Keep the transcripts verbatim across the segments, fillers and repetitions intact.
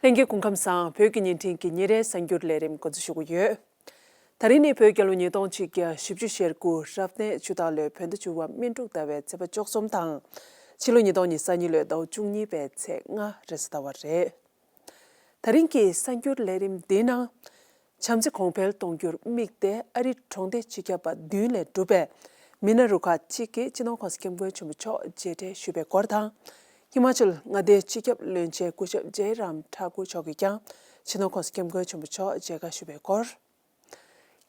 ལྷན་རྒྱས་སྐུ་ཁམས་བཟང་། བོད་ཀྱི་བརྙན་འཕྲིན་གྱི་ཉིན་རེའི་གསར་འགྱུར་ལས་རིམ་འགོ་འཛུགས་ཞུ་གི་ཡོད། ད་རིང་ནི་བོད་རྒྱལ་ལོ་ཉིས་སྟོང་ཆིག་བརྒྱ་བཞི་བཅུ་ཞེ་དགུ་རབ་གནས་ཆུ་སྟག་ལོའི་བོད་ཟླ་བཅུ་པ་སྨིན་དྲུག་ཟླ་བའི་ཚེས་པ་བཅུ་གསུམ་དང་། ཕྱི་ལོ་ཉིས་སྟོང་ཉི་ཤུ་རྩ་གཉིས་ལོའི་ཟླ་བ་བཅུ་གཉིས་པའི་ཚེས་ལྔ་རེས་གཟའ་ཟླ་བ་རེད། ད་རིང་གི་གསར་འགྱུར་ལས་རིམ་འདིའི་ནང་། བྱམས་བརྩེ་གོང་འཕེལ་གཏོང་རྒྱུར་དམིགས་ཏེ་ཨ་རིའི་གྲོང་སྡེ་སྤྱི་ཁྱབ་པ་བདུན་ལས་གྲུབ་པའི་མི་སྣ་རུ་ཁག་གཅིག་གིས་སྤྱི་ནོར་༸གོང་ས་༸སྐྱབས་མགོན་ཆེན་པོ་མཆོག་མཇལ་འཕྲད་ཞུས་པའི་སྐོར་དང་། ཧི་མ་ཅལ་མངའ་སྡེའི་སྤྱི་ཁྱབ་བློན་ཆེན་སྐུ་ཞབས་ཇའི་རམ་ཐཱ་ཀུར་མཆོག་གིས་ཀྱང་སྤྱི་ནོར་༸གོང་ས་༸སྐྱབས་མགོན་ཆེན་པོ་མཆོག་མཇལ་ཁ་ཞུས་པའི་སྐོར།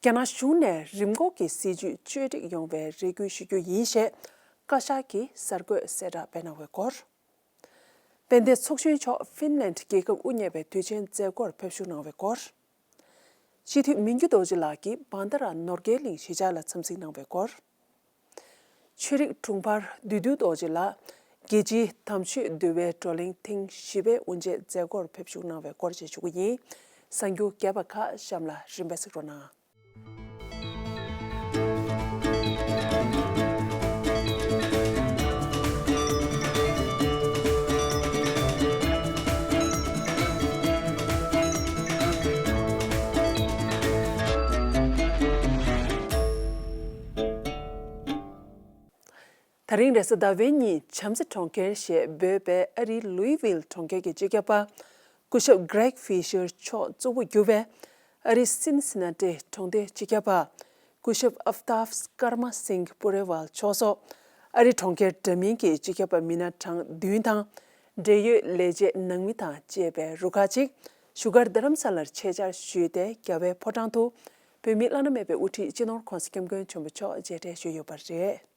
རྒྱ་ནག་གཞུང་ནས་རིམས་འགོག་གི་སྲིད་ཇུས་བཅོས་སྒྲིག་ཡོང་བའི་རེ་སྐུལ་ཞུ་རྒྱུ་ཡིན་ཞེས་བཀའ་ཤག་གིས་གསར་འགོད་གསལ་བསྒྲགས་སྤེལ་གནང་བའི་སྐོར། དཔལ་ལྡན་ཚོགས་གཞོན་མཆོག་ཧྥིན་ལན་རྒྱལ་ཁབ་དབུ་བརྙེས་པའི་དུས་ཆེན་མཛད་སྒོར་ཕེབས་ཞུགས་གནང་བའི་སྐོར། སྤྱི་འཐུས་མི་འགྱུར་རྡོ་རྗེ་ལགས་ཀྱིས་བན་དྷ་ར་ནོར་རྒྱས་གླིང་གཞིས་ཆགས་ལ་འཚམས་གཟིགས་གནང་བའི་སྐོར། ཆོས་རིག་དྲུང་འཕར་བདུད་འདུལ་རྡོ་རྗེ་ལགས་རྒྱལ་སྤྱིའི་དམ་ཆོས་འདུལ་བའི་བགྲོ་གླེང་ཐེངས་བཞི་པའི་དབུ་འབྱེད་མཛད་སྒོར་ཕེབས་ཞུགས་གནང་བའི་སྐོར་བཅས་ཞུ་རྒྱུ་ཡིན། གསར་འགྱུར་རྒྱས་པ་ཁག་གཤམ་ལ་རིམ་པས་གཟིགས་རོགས་གནང་། ད་རིང་རེས་གཟའ་ཟླ་བའི་ཉིན་བྱམས་བརྩེ་གྲོང་ཁྱེར་ཞེས་འབོད་པའི་ཨ་རིའི་ལུའི་ཝིལ་གྲོང་ཁྱེར་གྱི་སྤྱི་ཁྱབ་པ་སྐུ་ཞབས་Greg Fisher མཆོག་གཙོ་བོར་གྱུར་བའི་ཨ་རིའི་སིན་སི་ན་ཏི་གྲོང་སྡེའི་སྤྱི་ཁྱབ་པ་སྐུ་ཞབས་Aftab Karma Singh Poorawal མཆོག་སོགས་ཨ་རིའི་གྲོང་ཁྱེར་འདྲ་མིན་གྱི་སྤྱི་ཁྱབ་པ་མི་སྣ་གྲངས་བདུན་དང་འབྲེལ་ཡོད་ལས་བྱེད་ནང་མི་དང་བཅས་པའི་རུ་ཁག་ཅིག་བཞུགས་སྒར་རྡ་རམ་ས་ལར་ཆེད་བཅར་ཞུས་ཏེ་རྒྱལ་བའི་ཕོ་བྲང་དུ་བོད་མི་བླ་ན་མེད་པའི་དབུ་ཁྲིད་སྤྱི་ནོར་༸གོང་ས་༸སྐྱབས་མགོན་ཆེན་པོ་མཆོག་མཇལ་འཕྲད་ཞུས་ཡོད་པ་རེད།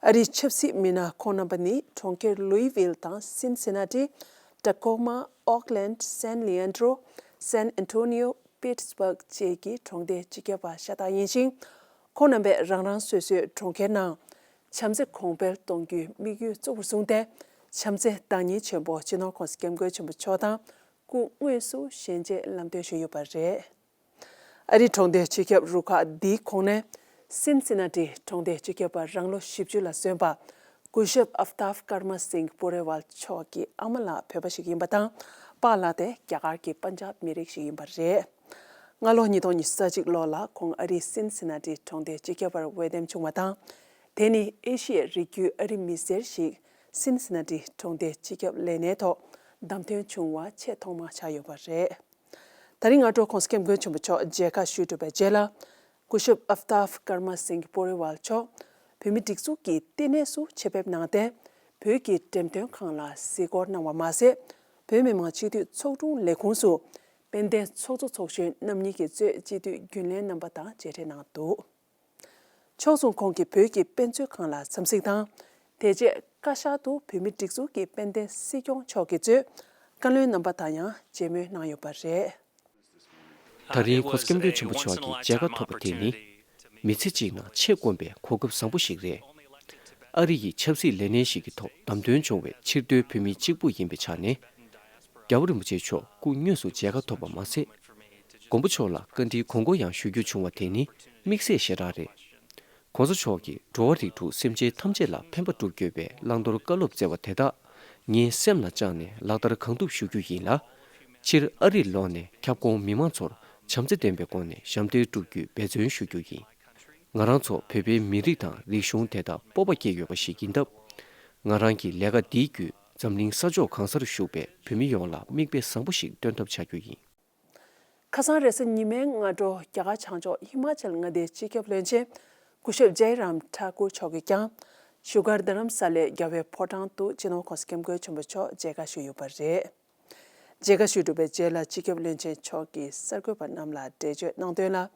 ཨ་རིའི་ཆབ་སྲིད་མི་སྣ་ཁོང་རྣམ་པ་ནི་གྲོང་ཁྱེར་ལུའི་ཝིལ་དང་སིན་སི་ན་ཏི། ཊ་ཀོ་མ། ཨོག་ལན། སན་ལི་ཨན་ཏྲོ། སན་ཨན་ཏོ་ནི་ཡོ། པིཊ་སི་བྷག་བཅས་ཀྱི་གྲོང་སྡེའི་སྤྱི་ཁྱབ་པ་ཤ་སྟག་ཡིན་ཞིང་། ཁོང་རྣམ་པས་རང་རང་སོ་སོའི་གྲོང་ཁྱེར་ནང་བྱམས་བརྩེ་གོང་འཕེལ་གཏོང་རྒྱུའི་དམིགས་ཡུལ་གཙོ་བོར་བཟུང་སྟེ། བྱམས་བརྩེ་བདག་ཉིད་ཆེན་པོ་སྤྱི་ནོར་༸གོང་ས་༸སྐྱབས་མགོན་ཆེན་པོ་མཆོག་དང་སྐུ་དངོས་སུ་ཞལ་མཇལ་ལམ་སྟོན་ཞུས་ཡོད་པ་རེད། ཨ་རིའི་གྲོང་སྡེའི་སྤྱི་ཁྱབ་རུ་ཁག་འདིའི་ཁོངས་ནས་སིན་སི་ན་ཏི་གྲོང་སྡེའི་སྤྱི་ཁྱབ་པ་རང་ལོ་བཞི་བཅུ་ལ་སོན་པ་སྐུ་ཞབས་ཨབ་ཏཱབ་ཀར་མ་སིང་པོ་རེ་ཝལ་མཆོག་གི་ཨ་མ་ལགས་བོད་པ་ཞིག་ཡིན་པ་དང་པཱ་ལགས་དེ་རྒྱ་གར་གྱི་པན་ཇབ་མི་རིགས་ཤིག་ཡིན་པ་རེད། སྔ་ལོ་ཉིས་སྟོང་ཉི་ཤུ་རྩ་གཅིག་ལོ་ལ་ཁོང་ཨ་རིའི་སིན་སི་ན་ཏི་གྲོང་སྡེའི་སྤྱི་ཁྱབ་པར་འོས་འདེམས་བྱུང་བ་དང་། དེ་ནི་ཨེ་ཤི་ཡའི་རིགས་རྒྱུད་ཨ་རི་མི་སེར་ཞིག་སིན་སི་ན་ཏི་གྲོང་སྡེའི་སྤྱི་ཁྱབ་ལས་གནས་ཐོག་བདམས་ཐོན་བྱུང་བ་ཆེས་ཐོག་མ་ཆགས་ཡོད་པ་རེད། ད་རིང་སྔ་དྲོ་༸གོང་ས་༸སྐྱབས་མགོན་ཆེན་པོ་མཆོག་མཇལ་ཁ་ཞུས་གྲུབ་པའི་རྗེས་ལ། སྐུ་ཞབས་ཨབ་ཏཱབ་ཀར་མ་སིང་པོ་རེ་ཝལ་མཆོག་བོད་མིའི་སྒྲིག་འཛུགས་ཀྱི་ལྟེ་གནས་སུ་ཆེད་ཕེབས་གནང་སྟེ། བོད་ཀྱི་འགྲེམས་སྟོན་ཁང་ལ་གཟིགས་སྐོར་གནང་བ་མ་ཟད། བོད་མི་མང་སྤྱི་འཐུས་ཚོགས་དྲུང་ལས་ཁུངས་སུ་དཔལ་ལྡན་ཚོགས་གཙོ་ཚོགས་གཞོན་རྣམ་གཉིས་ཀྱིས་གཙོས་སྤྱི་འཐུས་རྒྱུན་ལས་རྣམ་པ་དང་མཇལ་འཕྲད་གནང་འདུག་ཕྱོགས་མཚུངས་ཁོང་གིས་བོད་ཀྱི་དཔེ་མཛོད་ཁང་ལ་འཚམས་གཟིགས་དང་། དེ་རྗེས་བཀའ་ཤག་ཏུ་བོད་མིའི་སྒྲིག་འཛུགས་ཀྱི་དཔལ་ལྡན་སྲིད་སྐྱོང་མཆོག་གིས་གཙོས་བཀའ་བློན་རྣམ་པ་དང་ཡང་མཇལ་མོལ་གནང་ཡོད་པ་རེད། ད་རིང་༸གོང་ས་༸སྐྱབས་མགོན་ཆེན་པོ་མཆོག་གི་མཇལ་ཁ་ཐོབ་པ་དེ་ནི། མི་ཚེ་གཅིག་ནང་ཆེས་དཀོན་པའི་གོ་སྐབས་བཟང་པོ་ཞིག་རེད། ཨ་རི་ཡི་ཆབ་སྲིད་ལས་སྣེ་ཞིག་གི་ཐོག་བདམས་ཐོན་བྱུང་བའི་ཕྱིར་སྡོད་བོད་མི་གཅིག་པུ་ཡིན་པའི་ཆ་ནས། རྒྱལ་བ་རིན་པོ་ཆེ་མཆོག་སྐུ་དངོས་སུ་མཇལ་ཁ་ཐོབ་པ་མ་ཟད། མགོན་པོ་མཆོག་ལ་བཀའ་འདྲིའི་དགོངས་སྐོར་ཡང་ཞུ་རྒྱུ་བྱུང་བ་དེ་ནི་དམིགས་བསལ་ཞེ་དྲག་རེད། ༸གོང་ས་མཆོག་གིས་འགྲོ་བ་རིགས་དྲུག་སེམས་ཅན་ཐམས་ཅད་ལ་ཕན་པ་བསྒྲུབ་དགོས་པའི་བླང་དོར་བཀའ་སློབ་སྩལ་བ་དེ་དག་ངའི་སེམས་ལ་བཅངས་ནས་ལག་བསྟར་གང་ཐུབ་ཞུ་རྒྱུ་ཡིན་ལ། ཕྱིར་ཨ་རིར་ལོག་ནས་ཁྱབ་ཁོངས་མི་མང་ཚོར་བྱམས་བརྩེ་ལྡན་པའི་སྒོ་ནས་ཞབས་འདེགས་སྒྲུབ་རྒྱུའི་འབད་བརྩོན་ཞུ་རྒྱུ་ཡིན། ང་རང་ཚོ་བོད་པའི་མི་རིགས་དང་རིག་གཞུང་དེ་དག་སྤོབས་པ་སྐྱེ་ཡོད་པ་ཞིག་ཡིན་སྟབས། ང་རང་གི་ལས་ཀ་འདིའི་བརྒྱུད་འཛམ་གླིང་ས་ཕྱོགས་གང་སར་བཞུགས་པའི་བོད་མི་ཡོངས་ལ་མིག་དཔེ་བཟང་པོ་ཞིག་སྟོན་ཐབས་བྱ་རྒྱུ་ཡིན། ཁ་སང་རེས་གཟའ་ཉི་མའི་སྔ་དྲོ་རྒྱ་གར་བྱང་ཕྱོགས་ཧི་མ་ཅལ་མངའ་སྡེའི་སྤྱི་ཁྱབ་བློན་ཆེན་སྐུ་ཞབས་ཇའི་རམ་ཐཱ་ཀུར་མཆོག་གིས་ཀྱང་བཞུགས་སྒར་རྡ་རམ་ས་ལའི་རྒྱལ་བའི་ཕོ་བྲང་དུ་སྤྱི་ནོར་༸གོང་ས་༸སྐྱབས་མགོན་ཆེན་པོ་མཆོག་མཇལ་ཁ་ཞུས་ཡོད་པ་རེད། མཇལ་ཁ་ཞུས་གྲུབ་པའི་རྗེས་ལ་སྤྱི་ཁྱབ་བློན་ཆེན་མཆོག་གིས་གསར་འགོད་པ་རྣམས་ལ་འགྲེལ་བརྗོད་གནང་དོན་ལ།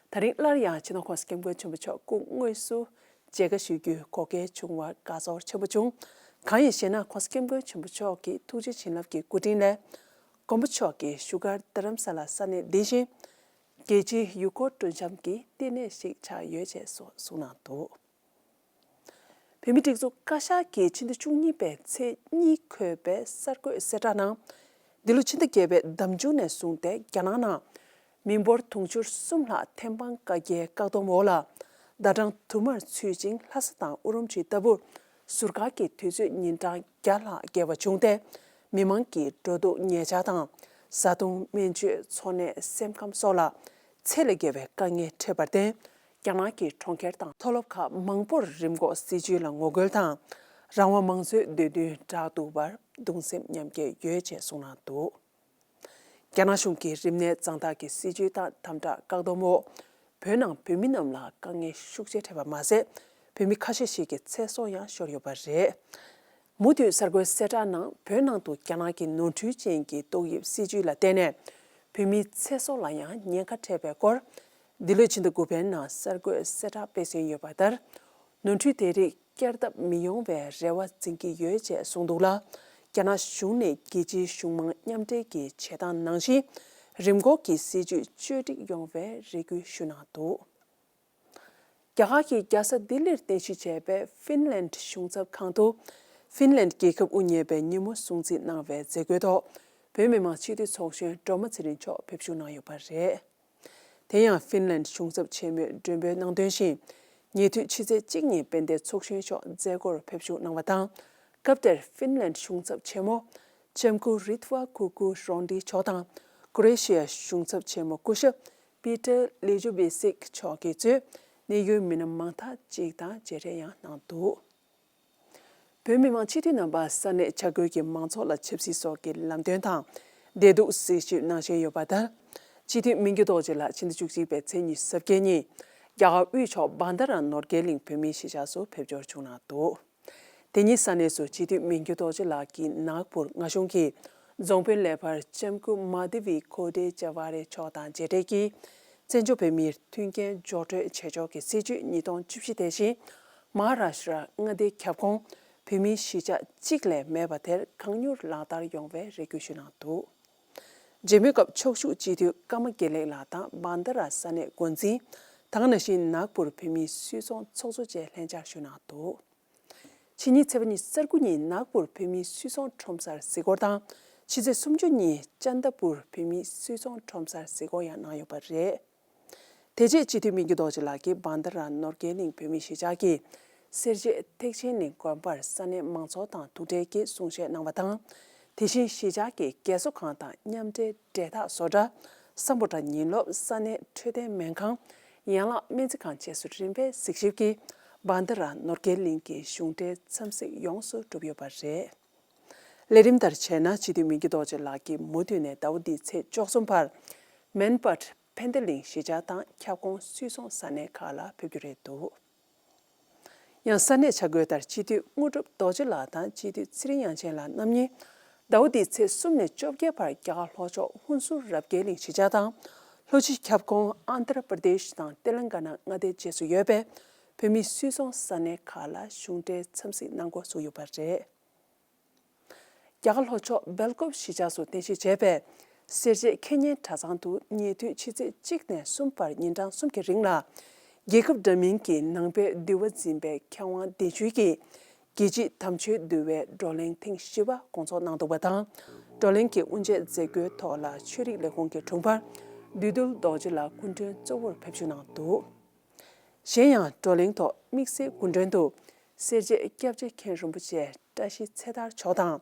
ད་རིང་སླར་ཡང་སྤྱི་ནོར་༸གོང་ས་༸སྐྱབས་མགོན་ཆེན་པོ་མཆོག་སྐུ་དངོས་སུ་མཇལ་ཁ་ཞུ་རྒྱུའི་གོ་སྐལ་བྱུང་བར་དགའ་ཚོར་ཆེན་པོ་བྱུང་། གང་ཡིན་ཞེ་ན། ༸གོང་ས་༸སྐྱབས་མགོན་ཆེན་པོ་མཆོག་གི་ཐུགས་རྗེ་བྱིན་རླབས་ཀྱི་སྐུ་དྲིན་ལས། མགོན་པོ་མཆོག་གི་བཞུགས་སྒར་རྡ་རམ་ས་ལ་ས་གནས་འདི་བཞིན་རྒྱལ་སྤྱིའི་ཡུལ་སྐོར་སྤྲོ་འཆམ་གྱི་ལྟེ་གནས་ཤིག་ཆགས་ཡོད་ཅེས་སོགས་གསུངས་གནང་འདུག་བོད་མིའི་སྒྲིག་འཛུགས་བཀའ་ཤག་གིས་ཕྱི་ཟླ་བཅུ་གཉིས་པའི་ཚེས་གཉིས་འཁོད་པའི་གསར་འགོད་གསལ་བསྒྲགས་ནང་། འདི་ལོ་ཕྱི་ཟླ་བརྒྱད་པའི་ཟླ་མཇུག་ནས་བཟུང་སྟེ་རྒྱ་ནག་ནང་མི་འབོར་དུང་ཕྱུར་གསུམ་ལྷག་ཐེམ་སྤང་བཀའ་རྒྱའི་བཀག་སྡོམ་འོག་ལ་ཟླ་གྲངས་དུ་མར་ཚུད་ཅིང་། ལྷ་ས་དང་ཨུ་རུམ་ཆི་ལྟ་བུར་ཟུར་བཀག་གི་དུས་ཚོད་ཉིན་གྲངས་བརྒྱ་ལྷག་བརྒལ་བ་བྱུང་སྟེ། མི་མང་གི་འགྲོ་འདུག་ཉལ་འཆག་དང་། བཟའ་བཏུང་སྨན་བཅོས་འཚོ་གནས་སེམས་ཁམས་སོགས་ལ་ཚད་ལས་བརྒལ་བའི་དཀའ་ངལ་འཕྲད་པར་བརྟེན། རྒྱ་ནག་གི་གྲོང་ཁྱེར་དང་མཐོ་སློབ་ཁག་མང་པོར་རིམས་འགོག་སྲིད་ཇུས་ལ་ངོ་རྒོལ་དང་། རང་དབང་མང་གཙོའི་འདོད་འདུན་བསྒྲགས་འདུག་པར་གདུང་སེམས་མཉམ་སྐྱེད་ཡོད་ཅེས་གསུངས་གནང་འདུག་རྒྱ་ནག་གཞུང་གིས་རིམས་ནད་གཙང་དག་གི་སྲིད་ཇུས་དང་དམ་དྲག་བཀག་སྡོམ་འོག་བོད་ནང་བོད་མི་རྣམས་ལ་དཀའ་ངལ་ཤུགས་ཆེ་འཕྲད་པ་མ་ཟད། བོད་མི་ཁ་ཤས་ཤིག་གི་ཚེ་སྲོག་ཡང་ཤོར་ཡོད་པ་རེད། མུ་མཐུད་གསར་འགོད་གསལ་བསྒྲགས་ནང་བོད་ནང་དུ་རྒྱ་ནག་གི་ནོར་འཁྲུལ་ཅན་གྱི་ཏོག་དབྱིབས་སྲིད་ཇུས་ལ་བརྟེན་ནས་བོད་མིའི་ཚེ་སྲོག་ལ་ཡང་ཉེན་ཁ་འཕྲད་པའི་སྐོར། འདི་ལོའི་ཕྱི་ཟླ་དགུ་པའི་ནང་གསར་འགོད་གསལ་བསྒྲགས་སྤེལ་ཟིན་ཡོད་པ་ལྟར། ནོར་འཁྲུལ་དེ་རིགས་བསྐྱར་ལྡབ་མི་ཡོང་བའི་རེ་བ་འཛིན་གྱི་ཡོད་ཅེས་གསུངས་འདུག་ལ། རྒྱ་ནག་གཞུང་ནས་རྒྱལ་སྤྱིའི་གཞུང་མང་མཉམ་འབྲེལ་གྱི་བྱེད་སྟངས་ནང་བཞིན་རིམས་འགོག་གི་སྲིད་ཇུས་བཅོས་སྒྲིག་ཡོང་བའི་རེ་སྐུལ་ཞུས་གནང་འདུག་རྒྱ་གར་གྱི་རྒྱལ་ས་ལྡི་ལིར་རྟེན་གཞི་བྱས་པའི་ཧྥིན་ལན་གཞུང་ཚབ་ཁང་དུ། ཧྥིན་ལན་རྒྱལ་ཁབ་དབུ་བརྙེས་པའི་ཉིན་མོ་སྲུང་བརྩི་གནང་བའི་མཛད་སྒོའི་ཐོག་བོད་མི་མང་སྤྱི་འཐུས་ཚོགས་གཞོན་སྒྲོལ་མ་ཚེ་རིང་མཆོག་ཕེབས་བཞུགས་གནང་ཡོད་པ་རེད། དེ་ཡང་ཧྥིན་ལན་གཞུང་ཚབ་ཆེན་མོས་མགྲོན་པོལ་གནང་དོན་བཞིན། ཉེ་དུས་ཕྱི་ཚེས་གཅིག་ཉིན་དཔལ་ལྡན་ཚོགས་གཞོན་མཆོག་མཛད་སྒོར་ཕེབས་བཞུགས་གནང་བ་དང་། སྐབས་དེར་ཧྥིན་ལན་གཞུང་ཚབ་ཆེན་མོ་ལྕམ་སྐུ་རི་ཐུ་ཝ་ཀུ་ཀུ་རོན་ཏི་མཆོག་དང་། ཀོ་རེ་ཤི་ཡ་གཞུང་ཚབ་ཆེན་མོ་སྐུ་ཞབས་པི་ཏར་ལི་ཇུ་བི་སིག་མཆོག་གིས་གཙོས་གནད་ཡོད་མི་སྣ་མང་དག་ཅིག་དང་མཇལ་འཕྲད་ཡང་གནང་འདུག་བོད་མི་མང་སྤྱི་འཐུས་རྣམ་པ་ས་གནས་ཆ་བགོས་ཀྱིས་མང་ཚོགས་ལ་ཆབ་སྲིད་སོགས་ཀྱི་ལམ་སྟོན་དང་བདེ་སྡུག་གཟིགས་ཞིབ་གནང་བཞིན་ཡོད་པ་ལྟར། སྤྱི་འཐུས་མི་འགྱུར་རྡོ་རྗེ་ལགས་ཕྱི་ཟླ་བཅུ་གཅིག་པའི་ཚེས་ཉི་ཤུ་རྩ་བརྒྱད་ཉིན་རྒྱ་གར་དབུས་ཕྱོགས་བྷན་དྷ་ར་ནོར་རྒྱས་གླིང་བོད་མིའི་གཞིས་ཆགས་སུ་ཕེབས་འབྱོར་བྱུང་གནང་འདུག་དེ་ཉིན་ས་གནས་སུ་སྤྱི་འཐུས་མི་འགྱུར་རྡོ་རྗེ་ལགས་ཀྱིས་ནཱག་པུར་རྔ་གཞུང་གི་རྫོང་དཔོན་ལས་འཕར་ལྕམ་སྐུ་མ་དྷི་བི་ཁོ་ཏེ་ཅ་ཝ་རེ་མཆོག་དང་མཇལ་འཕྲད་ཀྱིས། བཙན་བྱོལ་བོད་མིར་མཐུན་རྐྱེན་སྦྱོར་སྤྲོད་བྱེད་ཕྱོགས་ཀྱི་སྲིད་ཇུས་ཉིས་སྟོང་བཅུ་བཞི་དེ་བཞིན། མ་ཧཱ་རཱ་ཤྲ་མངའ་སྡེའི་ཁྱབ་ཁོངས་བོད་མིའི་གཞིས་ཆགས་གཅིག་ལས་མེད་པ་དེར་གང་མྱུར་ལག་བསྟར་ཡོང་བའི་རེ་སྐུལ་ཞུས་གནང་འདུག་མཇལ་མོལ་སྐབས་ཕྱོགས་བཞུགས་སྤྱི་འཐུས་ཀརྨ་དགེ་ལེགས་ལགས་དང་བྷན་དྷ་ར་ས་གནས་འགོ་འཛིན། ད་ག་ནང་བཞིན་ནཱག་པུར་བོད་མིའི་སུད་ཚོང་ཚོགས་གཙོ་བཅས་ལྷན་བཅར་ཞུས་གནང་འདུག་ཕྱི་ཉིན་ཚེས་པ་ཉི་ཤུ་རྩ་དགུ་ཉིན་ནཱག་པུར་བོད་མིའི་སུད་ཚོང་ཁྲོམ་གསར་གཟིགས་སྐོར་དང་། ཕྱི་ཚེས་སུམ་ཅུ་ཉིན་ཅན་དཱ་པུར་བོད་མིའི་སུད་ཚོང་ཁྲོམ་གསར་གཟིགས་སྐོར་ཡང་གནང་ཡོད་པ་རེད། དེ་རྗེས་སྤྱི་འཐུས་མི་འགྱུར་རྡོ་རྗེ་ལགས་ཀྱིས་བྷན་དྷ་ར་ནོར་རྒྱས་གླིང་བོད་མིའི་གཞིས་ཆགས་ཀྱི་སེར་བྱེས་ཐེག་ཆེན་གླིང་དགོན་པར་ས་གནས་མང་ཚོགས་དང་ཐུག་འཕྲད་ཀྱིས་གསུང་བཤད་གནང་བ་དང་། དེ་བཞིན་གཞིས་ཆགས་ཀྱི་རྒས་གསོ་ཁང་དང་མཉམ་འབྲེལ་འབྲེལ་ཐག་བཟོ་གྲྭ། སམ་བྷོ་ཊ་ཉིན་སློབ། ས་གནས་འཕྲོད་བསྟེན་སྨན་ཁང་། ཡན་ལག་སྨན་རྩིས་ཁང་བཅས་སུ་རིམ་པས་གཟིགས་ཞིབ་ཀྱིས་བྷན་དྷ་ར་ནོར་རྒྱས་གླིང་གི་གཞུང་འབྲེལ་འཚམས་གཟིགས་ཡོངས་སུ་གྲུབ་ཡོད་པ་རེད། ལས་རིམ་ལྟར་བྱས་ན་སྤྱི་འཐུས་མི་འགྱུར་རྡོ་རྗེ་ལགས་ཀྱིས་མུ་མཐུད་ནས་ཟླ་བ་འདིའི་ཚེས་བཅུ་གསུམ་བར་མན་པཊ་ཕན་བདེ་གླིང་གཞིས་ཆགས་དང་ཁྱབ་ཁོངས་སུད་ཚོང་ས་གནས་ཁག་ལ་ཕེབས་རྒྱུ་རེད་འདུག་ཡང་ས་གནས་ཆ་བགོས་ལྟར་སྤྱི་འཐུས་དངོས་གྲུབ་རྡོ་རྗེ་ལགས་དང་སྤྱི་འཐུས་ཚེ་རིང་དབྱངས་ཅན་ལགས་རྣམ་གཉིས་ཟླ་བ་འདིའི་ཚེས་གསུམ་ནས་བཅོ་བརྒྱད་བར་རྒྱ་གར་ལྷོ་ཕྱོགས་ཧུན་སུར་རབ་རྒྱས་གླིང་གཞིས་ཆགས་དང་། ལྷོ་ཕྱི་ཁྱབ་ཁོངས་ཨན་དྷ་ར་པར་དེཤ་དང་ཏེ་ལང་ཀ་ན་མངའ་སྡེ་བཅས་སུ་ཡོད་པའི་བོད་མིའི་སུད་ཚོང་ས་གནས་ཁག་ལ་གཞུང་འབྲེལ་འཚམས་གཟིགས་གནང་འགོ་ཚུགས་ཡོད་པ་རེད། རྒྱ་གར་ལྷོ་ཕྱོགས་སྦེལ་ཀོབ་གཞིས་ཆགས་སུ་རྟེན་གཞི་བྱས་པའི་སེར་བྱེས་ཁེ་ཉེན་གྲྭ་ཚང་དུ་ཉེ་དུས་ཕྱི་ཚེས་གཅིག་ནས་གསུམ་བར་ཉིན་གྲངས་གསུམ་གྱི་རིང་ལ། རྒྱལ་ཁབ་འདྲ་མིན་གྱི་ནང་པའི་འདུལ་བ་འཛིན་པའི་མཁས་དབང་གདན་ཞུས་ཀྱིས་རྒྱལ་སྤྱིའི་དམ་ཆོས་འདུལ་བའི་བགྲོ་གླེང་ཐེངས་བཞི་པ་སྐོང་ཚོགས་གནང་འདུག་པ་དང་། བགྲོ་གླེང་གི་དབུ་འབྱེད་མཛད་སྒོའི་ཐོག་ལ་ཆོས་རིག་ལས་ཁུངས་ཀྱི་དྲུང་འཕར་བདུད་འདུལ་རྡོ་རྗེ་ལགས་སྐུ་མགྲོན་གཙོ་བོར་ཕེབས་བསུ་གནང་འདུག་གཞན་ཡང་བགྲོ་གླེང་ཐོག་དམིགས་བསལ་སྐུ་མགྲོན་དུ་སེར་བྱེས་སྐྱབས་རྗེ་མཁན་རིན་པོ་ཆེ་བཀྲ་ཤིས་ཚེ་ཐར་མཆོག་དང་།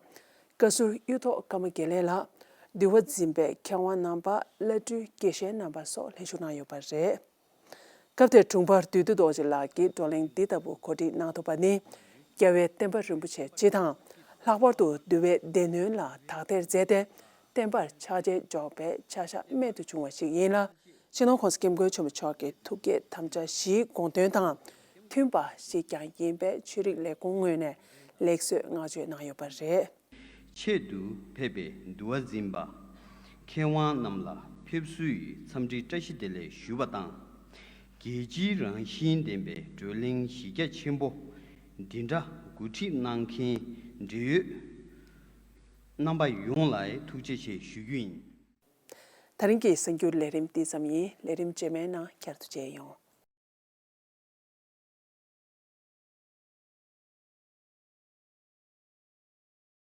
བཀའ་ཟུར་གཡུ་ཐོག་ཀརྨ་དགེ་ལེགས་ལགས། འདུལ་བ་འཛིན་པའི་མཁས་དབང་རྣམ་པ་བླ་སྤྲུལ་དགེ་བཤེས་རྣམ་པ་སོགས་ལྷན་ཞུགས་གནང་ཡོད་པ་རེད། སྐབས་དེར་དྲུང་འཕར་བདུད་འདུལ་རྡོ་རྗེ་ལགས་ཀྱིས་བགྲོ་གླེང་འདི་ལྟ་བུ་གོ་སྒྲིག་གནང་ཐུབ་པ་ནི་རྒྱལ་བའི་བསྟན་པ་རིན་པོ་ཆེ་སྤྱི་དང་། ལྷག་པར་དུ་འདུལ་བའི་སྡེ་སྣོད་ལ་དག་ཐེར་མཛད་དེ་བསྟན་པར་ཕྱག་རྗེས་འཇོག་པའི་བྱ་བཞག་རྨད་དུ་བྱུང་བ་ཞིག་ཡིན་ལ། སྤྱི་ནོར་༸གོང་ས་༸སྐྱབས་མགོན་ཆེན་པོ་མཆོག་གི་ཐུགས་བསྐྱེད་དམ་བཅའ་བཞིའི་དགོངས་དོན་དང་མཐུན་པ་ཞིག་ཀྱང་ཡིན་པས་ཆོས་རིག་ལས་ཁུངས་ངོས་ནས་ལེགས་གསོལ་བསྔགས་བརྗོད་གནང་ཡོད་པ་རེད། ཆེད་དུ་ཕེབས་པའི་འདུལ་བ་འཛིན་པ་མཁས་དབང་རྣམས་ལ་ཕེབས་བསུ་ཡི་འཚམས་འདྲི་བཀྲ་ཤིས་བདེ་ལེགས་ཞུ་བ་དང་། རྒྱལ་སྤྱིའི་རང་བཞིན་ལྡན་པའི་བགྲོ་གླེང་གཞི་རྒྱ་ཆེན་པོ་འདི་འདྲ་གོ་སྒྲིག་གནང་མཁན་འབྲེལ་ཡོད་རྣམ་པ་ཡོངས་ལ་ཐུགས་རྗེ་ཆེ་ཞུ་རྒྱུ་ཡིན། ད་རིང་གི་གསར་འགྱུར་ལས་རིམ་འདི་ཙམ་ཡིན། ལས་རིམ་རྗེས་མའི་ནང་བསྐྱར་དུ་མཇལ་ཡོང་།